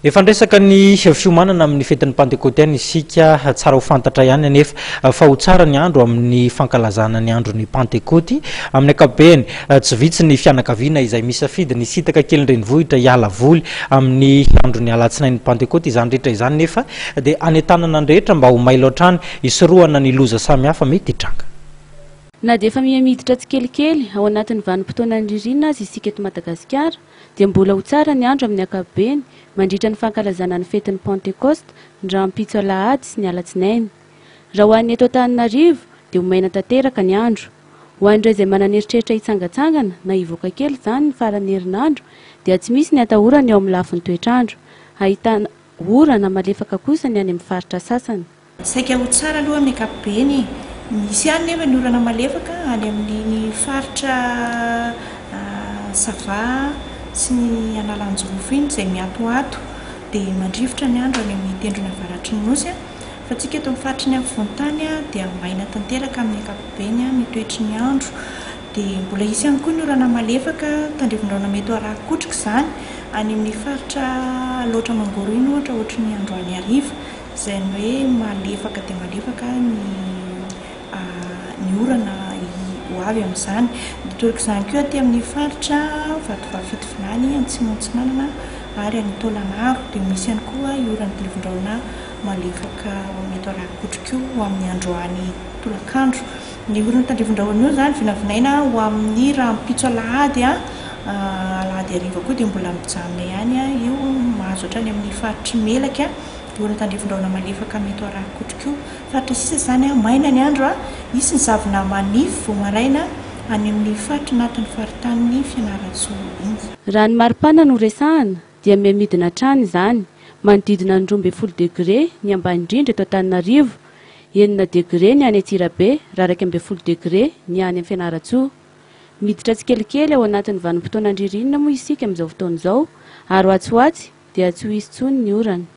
Efa niresaka ny fiomanana amin'ny fetin'ny Pantekôty ihany isika. Tsara ho fantatra ihany anefa fa ho tsara ny andro amin'ny fankalazana ny andron'ny Pantekôty. Amin'ny ankapobeny, tsy vitsy ny fianakaviana izay misafidy ny hisintaka kely ny renivohitra hiala voly amin'ny andron'ny alatsinain'ny Pantekôty. Izany rehetra izany nefa dia hanentanana ny rehetra mba ho mailo hatrany hisorohana ny loza samihafa mety hitranga. Na dia efa miha-miditra tsikelikely ao anatin'ny vanim-potoanan'ny ririnina aza isika eto Madagasikara dia mbola ho tsara ny andro amin'ny ankapobeny mandritra ny fankalazana ny fetin'ny Pantekosta ny rahampitso alahady sy ny alatsinainy. Raha ho an'ny eto Antananarivo dia ho maina tanteraka ny andro. Ho an'ireo izay manana eritreritra hitsangantsangana na hivoaka kely izany ny faran'ny herinandro dia tsy misy ny atahorana eo amin'ny lafiny toetr'andro. Ahitana orana malefaka kosa ny any amin'ny faritra sasany. Saika ho tsara aloha amin'ny ankapobeny e! Misy ihany nefa ny orana malefaka any amin'iny faritra Sava sy ny Analanjirofo iny izay miatoato dia mandrivotra ny andro any amin'ny tendrony avaratry ny Nosy. Fa antsika eto amin'ny faritry ny afovoan-tany dia maina tanteraka amin'ny ankapobeny ny toetry ny andro. Dia mbola hisy ihany koa ny orana malefaka, tandrivindraona mety ho arahi-kotroka izany any amin'ny faritra Alaotra Mangoro iny ohatra ohatry ny androany hariva. Izay ny hoe malefaka dia malefaka ny ny orana ho avy amin'izany. Dia toraka izany koa aty amin'ny faritra Vatovavy Fitovinany, Antsimo Antsinanana ary any Taolagnaro. Dia misy ihany koa io oran'ny dilivon-drahona malefaka mety ho arahi-kotrika io ho amin'ny androany tolakandro. Ny oran'ny tandrivon-drahona io izany vinavinaina ho amin'ny rahampitso alahady, alahady hariva koa dia mbola mijanona ihany io, mahazo hatrany amin'ny faritr'i Melaky. Mbola tandrifin-drahona malefaka mety ho arahi-kotrika io. Faritra sisa izany, maina ny andro, hisy ny zavona manify vao maraina any amin'ny faritra anatin'ny faritanin'i Fianarantsoa iny. Raha ny maripana no resahana dia miha-midina hatrany izany, manodidina ny 12 degre ny ambany indrindra eto Antananarivo, enina degre ny any Antsirabe raha 11 degre ny any Fianarantsoa. Miditra tsikelikely ao anatin'ny vanim-potoanan'ny ririnina moa isika amin'izao fotoana izao ary ho atsy ho atsy dia tsy ho hisy intsony ny orana.